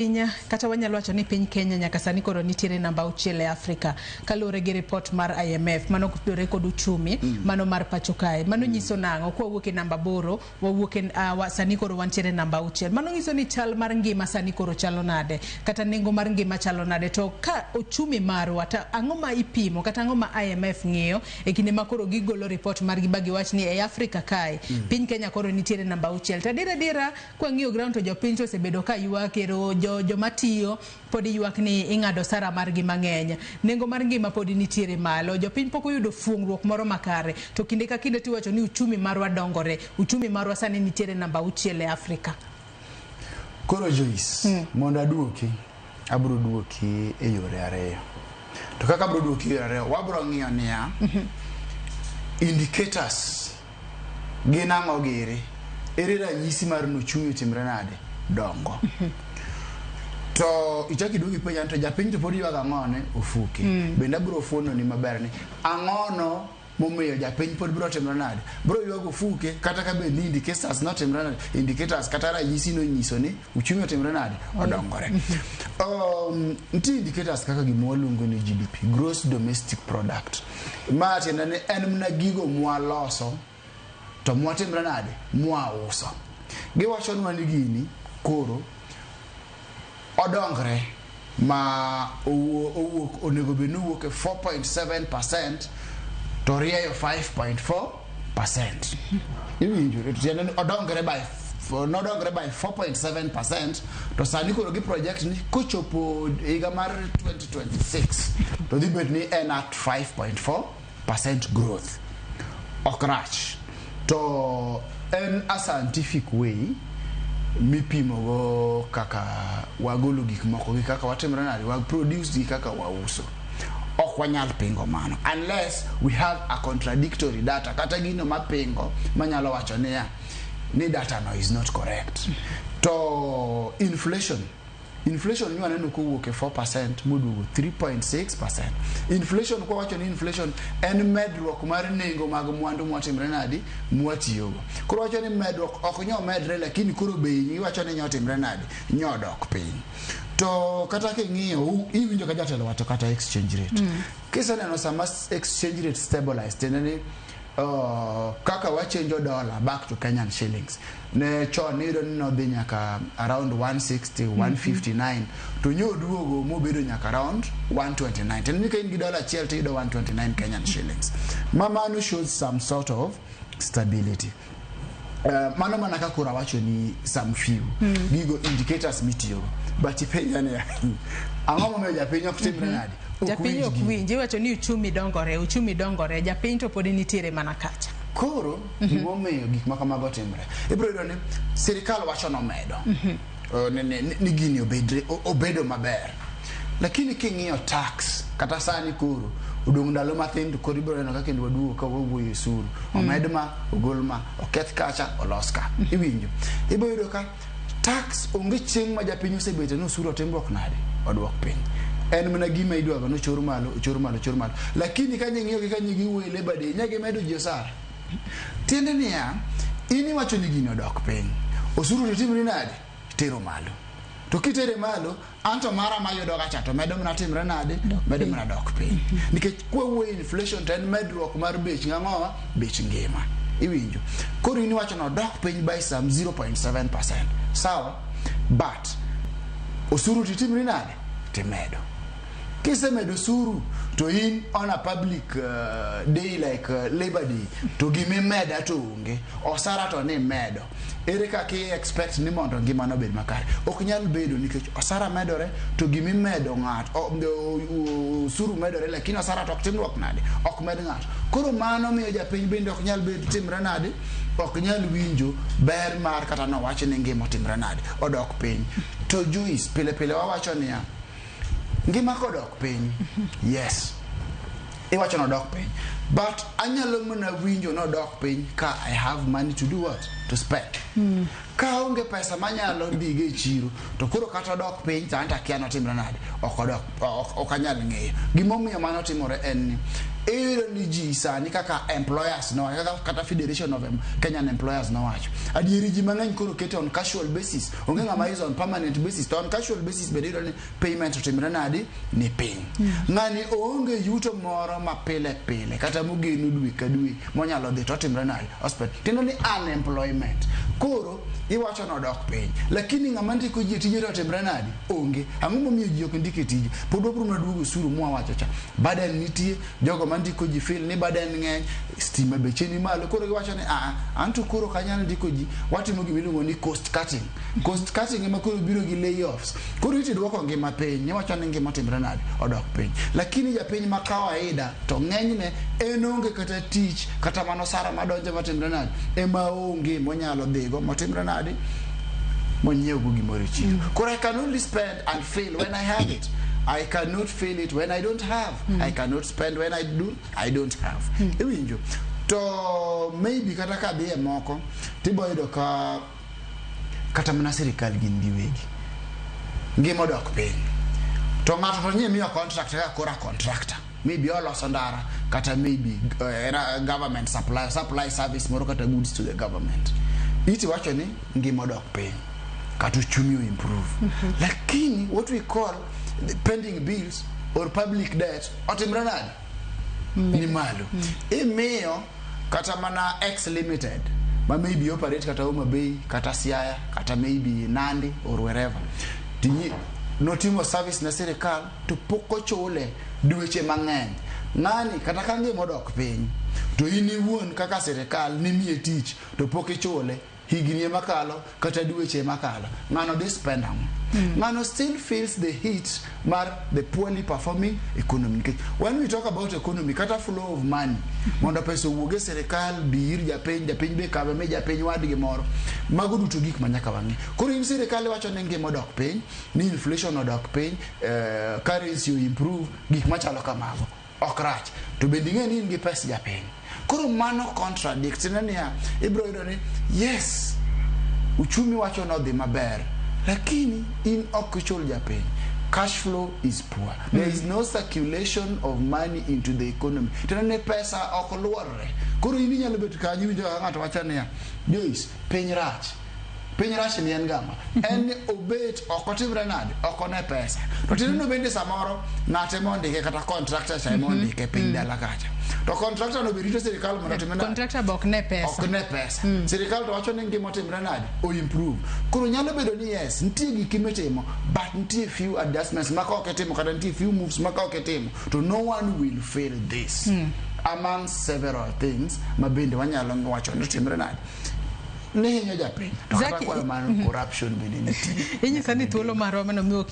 Piny kata wanyalo wacho ni piny Kenya nyaka sani koro nitiere namba auchiel e Afrika kaluwore gi ripot mar IMF mano kotudore kod uchumi mano mar pacho kae. Mano nyiso nang'o? Kwawuok e namba aboro wawuok e sani koro wantiere namba auchiel. Mano nyiso ni chal mar ngima sani koro chalo nade kata nengo mar ngima chalo nade to ka ochumi marwa to ang'o ma ipimo kata ang'o ma IMF ng'iyo e kinde ma koro gigolo ripot margi ba giwach ni e Afrika kae piny Kenya koro nitiere namba auchiel. To adiera adiera kwang'iyo ground to jopiny to osebedo ka ywak ero jo joma tiyo pod ywak ni ing'ado osara margi mang'eny nengo mar ngima pod nitiere malo jopiny pok oyudo fuong'ruok moro makare to kinde ka kinde tiwacho ni uchumi marwa dongore uchumi marwa sani nitiere namba auchiel e Afrika. Koro Joyce, mondo aduoki, abiro duoki e yore ariyo. To kaka abiro duoki e yore ariyo, wabiro ng'iyo niya, indicators gin ang'o giri? Ere ranyisi mar ni uchumi otimre nade? Dongo. To ichak iduogi ipenja ni to japiny to pod ywago ang'one? Ofuke. Bende abiro fuononi maber ni ang'ono momiyo japiny pod biro timre nade? Biro ywago ofuke kata ka bed ni indicators notimre nade? Indicators kata ranyisi nonyiso ni uchumi otimre nade? Odongore. Nitie indicators kaka gima waluongo ni GDP, Gross Domestic Product. Ma tiende ni en mana gigo mwaloso to mwatimre nade? Mwauso. Giwachonwa ni gini koro odongre ma owuok onego bed ni owuok e 4.7% to rieyo 5.4%. Iwinjo? Tiende ni odongre by nodongre by 4.7% to sani koro gi project ni kochopo higa mar 2026 to dhi bet ni en at 5.4% growth. Ok rach. To en a scientific way mipimogo kaka wagolo gik moko gi kaka watimre nade, wa produce gi kaka wauso. Ok wanyal pingo mano unless we have a contradictory data kata gino mapingo manyalo wacho niya ni data no is not correct. To inflation ni waneno kowuok e 4% moduogo 3.6%. Inflation kwa wacho ni inflation en medruok mar nengo mag mwandu mwatimre nadi mwatiyogo. Koro wacho ni medruok ok nyo medre lakini koro bei iwacho ni nyotimre nadi nyodok piny. To kata king'iyo iwinjo ka jatelo wacho kata exchange rate. Kiseneno sama exchange rate stabilize tiende ni kaka wachenjo dollar back to Kenyan shillings ne chon iyudo ni nodhi nyaka around 160 159 to nyo oduogo mobedo nyaka around 129 tiende ni ka in gi dola achiel to iyudo 129 Kenyan shillings ma mano shows some sort of stability. Mano mana ka koro awacho ni some few gigo indicators mitiyogo but ipenja niya ang'o momiyo japiny ok timre nade ok Japiny winj ok gini. winj iwacho ni uchumi dongore japiny to pod nitiere mana kacha. Koro gimomiyo gik ma kamago timre ibiro yudo ni sirikal wacho nomedo ni gini obedre obedo maber lakini king'iyo tax kata sani koro odong' ndalo mathin to koro ibiro neno ka kendo waduogo ka wawuoyo e osuru omed ma ogol ma oketh kacha olos ka iwinjo ibiro yudo ka tax onge chieng' ma japiny osebete ni osuru otimruok nade oduok piny en mana gima idwago ni ochor malo ochor malo ochor malo lakini ka nying'iyo gi ka nyigi wuoyo e Labour Day nya gimedo ji osara tiende niya in iwacho ni gini odok piny osuru to timri nade tero malo to kitere malo anto mara mayudo ga cha to medo mana timre nade medo mana dok piny nikech kwawuoyo inflation to en medruok mar bech ng'ang'owa bech ngima iwinjo koro in iwacho ni odok piny by some 0.7% sawa but osuru titimri nade timedo kisemedo osuru to in on a public day like Labor Day to gimimeda to onge osara to ni medo ere kaka i expect ni mondo ngimano obed makare ok nyal bedo nikech osara medore to gimimedo ng'ato osuru medore lakini osara to ok timruok nade ok med ng'ato koro mano miyo japiny bende ok nyal bed timre nade ok nyal winjo ber mar kata nowach ni ngima otimre nade odok piny to Joyce pile pile wawacho niya ngima kodok piny yes iwacho nodok piny but anyalo mana winjo nodok piny ka I have money to do what to spend ka aonge pesa manyalo dhigo e chiro to koro kata odok piny to anto akia notimre nade ok odok ok anyal ng'eyo gimomiyo mano timore en ni Iyudo ni ji sani kaka employers no kaka, kata Federation of Kenyan Employers nowacho. Adieri ji mang'eny koro kete on casual basis. Onge ng'ama is on permanent basis. To on casual basis bende iyudo ni payment otimre nadi ni piny. Ng'ani oonge yuto moro ma pile pile kata mogeno dwe ka dwe monyalo dhi to otimre nadi ospend. Tiende ni unemployment. Koro iwacho nodok piny. Lakini ng'ama ndiko ji e tije to otimre nadi? Onge. Ang'o momiyo ji ok ndik e tije? Pod wabiro mana duogo osuru mwawacho cha. Burden nitie, jogo mandiko ji feel ni burden ng'eny, stima beche ni malo. Koro giwacho ni aa, anto koro ok anyal ndiko ji, watimo gima iluongo ni cost cutting. Cost cutting ema koro biro gi layoffs. Koro iti duoko ngima piny, iwacho ni ngima otimre nadi? Odok piny. Lakini japiny ma kawaida to ng'enyne en onge kata tich, kata mano osara madonjo matimre nadi? Ema onge monyalo dhigo motimre nadi? Monyiew go gimoro e chiro. Koro I can only spend and feel when I have it. I cannot feel it when I don't have. I cannot spend when I don't have. Iwinjo? To maybe kata ka dhi e moko, tibo yudo ka kata mana sirikal gin giwegi. Ngima odok piny. To ng'ato to nye miyo contract kaka kora contractor. Maybe oloso ndara kata maybe government supply service moro kata goods to the government. Iti wacho ni ngima odok piny. Kata uchumi o improve. Lakini what we call the pending bills or public debt otimre nade? Ni malo. Imiyo kata mana X Limited ma maybe operate kata Homa Bay, kata Siaya, kata maybe Nandi or wherever. Tinyi notimo service ne sirikal to pok ochule dweche mang'eny. Ng'ani kata ka ngima odok piny to in iwuon kaka sirikal nimiye tich to pok ichule higni makalo kata dweche makalo ng'ano dhi spend ang'o ng'ano still feels the heat mar the poorly performing economy nikech when we talk about economy kata flow of money mondo pesa owuog e sirikal bi ir japiny japiny be kawe mi japiny wadgi moro mago duto gik ma nyaka wang'e koro in sirikal iwacho ni ngima odok piny ni inflation odok piny currency o improve gik machalo kamago ok rach to bende ing'e ni in gi pes japiny koro mano contradict ne niya ibiro yudo ni yes uchumi wacho nodhi maber lakini in ok ichul japiny cash flow is poor there is no circulation of money into the economy tiende ni pesa ok luorre koro in inyalo bet kanyo iwinjo kaka ng'ato wacho niya Joyce piny rach piny rach ni en gama en ni obet ok otimre nade ok one pesa to tiende no bende samoro ng'ate mondike kata contractor cha ema ondike piny dala kacha to contractor no be rito sirikal mondo otime nade Contractor be ok ne pesa. ok ne pesa sirikal to wacho ni ngima otimre nade o improve koro nyalo bedo ni yes nitie gik mitimo but nitie few adjustments ma ka ok itimo kata nitie few moves ma ka ok itimo to no one will fail this among several things ma bende wanyalo wacho ni otimre nade ne hinyo japiny to kata Zaki- kwayo mano corruption bende nitie Inyisa ni thuolo marwa mano miyo